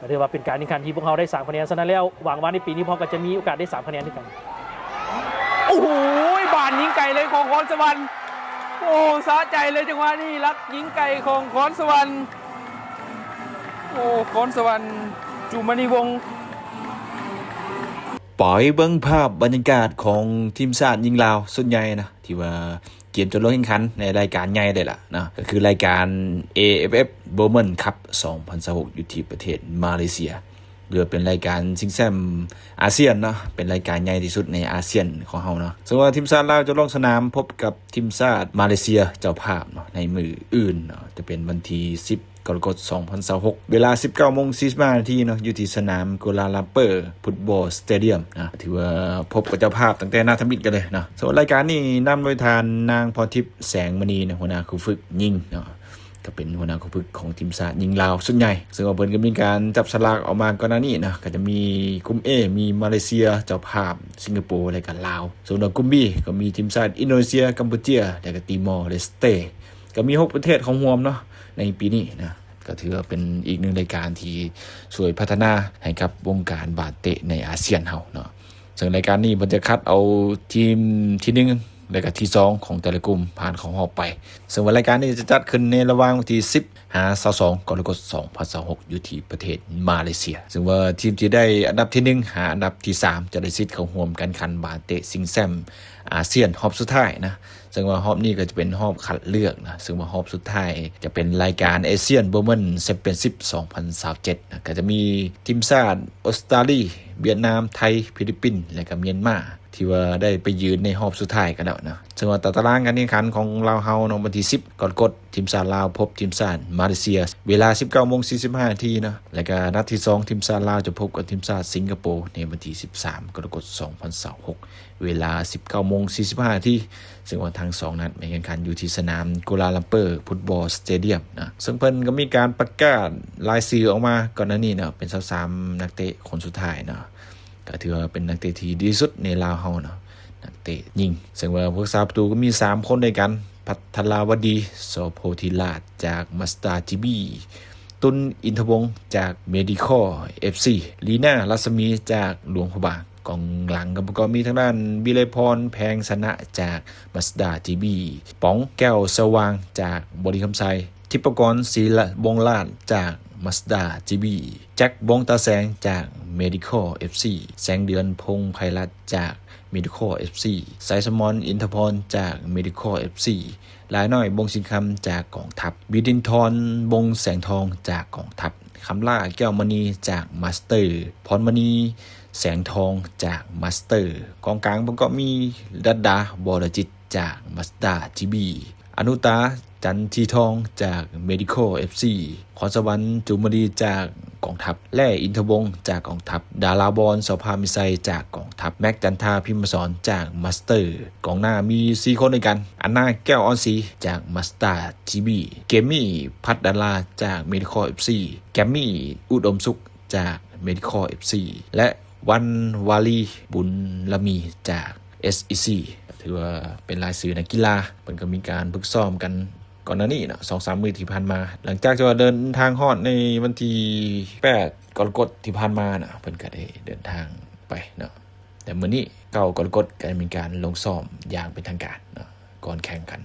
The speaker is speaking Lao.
ກໍຖືວ່າເປັນການແຂ່ງຂັນທີ່ພວກເຮົາໄດ້ສາມຄະແນນ, ສະນັ້ນແລ້ວຫວັງວ່າໃນປີນີ້ພວກເຮົາກໍຈະມີໂອກາດໄດ້ສາມຄະແນນຄືກັນ. ໂອ້ໂຫ ບານຍິງໄກເລີຍຂອງຄອນສະຫວັນ. ໂອ້ ສະໃຈເລີຍຈັງຫວະນີ້, ຫຼັກຍິງໄກຂອງຄອນສະຫວັນ. ໂອ້ ຄອນສະຫວັນ ຈູມະນີວົງ. ໄປເບິ່ງພາບບັນຍາກາດຂອງທີມຊາດຍິງລາວຊຸດໃຫຍ່ນະ ທີ່ວ່າກຽມຈະລົງແຂ່ງຂັນໃນລາຍການໃຫຍ່ເລີຍລະເນາະ, ກໍຄືລາຍການ ເອເອັຟເອັຟ Women Cup ສອງພັນຊາວຫົກ ຢູ່ທີ່ປະເທດມາເລເຊຍ ຫຼືວ່າເປັນລາຍການຊິງແຊັມອາຊຽນເນາະ, ເປັນລາຍການໃຫຍ່ທີ່ສຸດໃນອາຊຽນຂອງເຮົາເນາະ. ເຊິ່ງວ່າທີມຊາດລາວຈະລົງສະໜາມພົບກັບທີມຊາດມາເລເຊຍເຈົ້າພາບເນາະ ໃນມື້ອື່ນເນາະ, ຈະເປັນວັນທີສິບ ກໍລະກົດ ສອງພັນຊາວຫົກ ເວລາສິບເກົ້າໂມງສີ່ສິບຫ້ານາທີເນາະ, ຢູ່ທີ່ສະໜາມໂກລາລຳເປີ ຟຸດບອລສະເຕດຽມນະ, ຖືວ່າພົບກັບເຈົ້າພາບຕັ້ງແຕ່ໜ້າທຳອິດກັນເລີຍເນາະ. ສຳລັບລາຍການນີ້ນຳໂດຍທ່ານນາງພອນທິບ ແສງມະນີເນາະ, ຫົວໜ້າຄູຝຶກຍິງເນາະ, ກໍເປັນຫົວໜ້າຄູຝຶກຂອງທີມຊາດຍິງລາວຊຸດໃຫຍ່, ເຊິ່ງວ່າເພິ່ນກໍມີການຈັບສະຫຼາກອອກມາກ່ອນໜ້ານີ້ເນາະ, ກໍຈະມີກຸ່ມ A ມີມາເລເຊຍເຈົ້າພາບ, ສິງກະໂປ ແລະກະລາວ. ສ່ວນວ່າກຸ່ມ B ກໍມີທີມຊາດອິນໂດເນເຊຍ, ກຳປູເຈຍ ແລະກະຕີມໍເລສເຕ. ກໍມີຫົກປະເທດເຂົ້າຮ່ວມເນາະໃນປີນີ້ນະ, ກໍຖືວ່າເປັນອີກໜຶ່ງລາຍການທີ່ຊ່ວຍພັດທະນາໃຫ້ກັບວົງການບານເຕະໃນອາຊຽນເຮົາເນາະ. ເຊິ່ງລາຍການນີ້ເພິ່ນຈະຄັດເອົາທີມທີໜຶ່ງ ແລະກະທີສອງຂອງແຕ່ລະກຸ່ມຜ່ານເຂົ້າຮອບໄປ. ເຊິ່ງວ່າລາຍການນີ້ຈະຈັດຂຶ້ນໃນລະຫວ່າງວັນທີສິບຫາຊາວສອງ ກໍລະກົດ ສອງພັນຊາວຫົກ ຢູ່ທີ່ປະເທດມາເລເຊຍ. ເຊິ່ງວ່າທີມທີ່ໄດ້ອັນດັບທີໜຶ່ງຫາອັນດັບທີສາມ ຈະໄດ້ສິດເຂົ້າຮ່ວມການແຂ່ງຂັນບານເຕະຊິງແຊັມອາຊຽນຮອບສຸດທ້າຍນະ. ເຊິ່ງວ່າຮອບນີ້ກໍຈະເປັນຮອບຄັດເລືອກນະ, ເຊິ່ງວ່າຮອບສຸດທ້າຍຈະເປັນລາຍການ Asian Women Championship ສອງພັນຊາວເຈັດນະ, ກໍຈະມີທີມຊາດອົດສະຕາລີ, ຫວຽດນາມ, ໄທ, ຟີລິບປິນ ແລະກະມຽນມາ ທີ່ວ່າໄດ້ໄປຢືນໃນຮອບສຸດທ້າຍກັນແລ້ວນະ. ເຊິ່ງວ່າຕາຕະລາງການແຂ່ງຂັນຂອງລາວເຮົາເນາະ, ວັນທີສິບ ກໍລະກົດ ທີມຊາດລາວພົບທີມຊາດມາເລເຊຍ ເວລາສິບເກົ້າໂມງສີ່ສິບຫ້ານາທີເນາະ, ແລະກະນັດທີສອງ ທີມຊາດລາວຈະພົບກັບທີມຊາດສິງກະໂປ ໃນວັນທີສິບສາມ ກໍລະກົດ ສອງພັນຊາວຫົກ ເວລາສິບເກົ້າໂມງສີ່ສິບຫ້ານາທີ, ເຊິ່ງວ່າທັງສອງນັດແມ່ນແຂ່ງຂັນຢູ່ທີ່ສະໜາມໂກລາລຳເປີ ຟຸດບອລສະເຕດຽມນະ. ເຊິ່ງເພິ່ນກໍມີການປະກາດລາຍຊື່ອອກມາກ່ອນໜ້ານີ້ເນາະ, ເປັນຊາວສາມນັກເຕະຄົນສຸດທ້າຍເນາະ, ກໍຖືວ່າເປັນນັກເຕະທີ່ດີທີ່ສຸດໃນລາວເຮົາເນາະ, ນັກເຕະຍິງ. ເຊິ່ງວ່າຜູ້ຮັກສາປະຕູກໍມີສາມຄົນດ້ວຍກັນ, ພັດທະລາວະດີ ໂສໂພທິລາດ ຈາກມາສເຕີຈີບີ, ຕຸນ ອິນທະວົງ ຈາກເມດິຄໍເອັຟຊີ, ລີນາ ລັດສະໝີ ຈາກຫຼວງພະບາງ. ກອງຫຼັງກໍປະກອບມີທາງດ້ານ ວິໄລພອນ ແພງຊະນະ ຈາກມາສເຕີຈີບີ, ປອງ ແກ້ວສະຫວ່າງ ຈາກບໍລິຄຳໄຊ, ທິບປະກອນ ສີລະວົງລາດ ຈາກມາສເຕີຈີບີ, ແຈັກ ວົງຕາແສງ ຈາກເມດິຄໍເອັຟຊີ, ແສງເດືອນ ພົງໄພລັດ ຈາກເມດິຄໍເອັຟຊີ, ໄຊສະໝອນ ອິນທະພອນ ຈາກເມດິຄໍເອັຟຊີ, ຫຼາຍນ້ອຍ ບົງສິນຄຳ ຈາກກອງທັບ, ວິລິນທອນ ບົງແສງທອງ ຈາກກອງທັບ, ຄຳຫຼ້າ ແກ້ວມະນີ ຈາກມາສເຕີ, ພອນມະນີ ແສງທອງ ຈາກມາສເຕີ. ກອງກາງປະກອບມີ ລັດດາ ວໍລະຈິດ ຈາກມາສເຕີຈີບີ, ອະນຸຕາ ຈັນທີທອງ ຈາກເມດິຄໍເອັຟຊີ, ຂອນສະຫວັນ ຈູມມະລີ ຈາກກອງທັບ ແລະ ອິນທະວົງ ຈາກກອງທັບ, ດາລາວອນ ໂສພາມີໄຊ ຈາກກອງທັບ, ແມັກ ຈັນທາພິມມະສອນ ຈາກມາສເຕີ. ກອງໜ້າມີສີ່ຄົນດ້ວຍກັນ, ອັນນາ ແກ້ວອ່ອນສີ ຈາກມາສເຕີຈີບີ, ເກມມີ ພັດດາລາ ຈາກເມດິຄໍເອັຟຊີ, ແກມມີ ອຸດົມສຸກ ຈາກເມດິຄໍເອັຟຊີ ແລະ ວັນວາລີ ບຸນລະມີ ຈາກເອັສອີຊີ. ຖືວ່າເປັນລາຍຊື່ນັກກິລາ, ເພິ່ນກໍມີການຝຶກຊ້ອມກັນກ່ອນໜ້ານີ້ເນາະ ສອງສາມມື້ທີ່ຜ່ານມາ. ຫຼັງຈາກທີ່ວ່າເດີນທາງຮອດໃນວັນທີແປດ ກໍລະກົດທີ່ຜ່ານມານະ, ເພິ່ນກໍໄດ້ເດີນທາງໄປເນາະ, ແຕ່ມື້ນີ້ ເກົ້າ ກໍລະກົດ ກໍໄດ້ມີການລົງຊ້ອມຢ່າງເປັນທາງການເນາະ ກ່ອນແຂ່ງຂັນ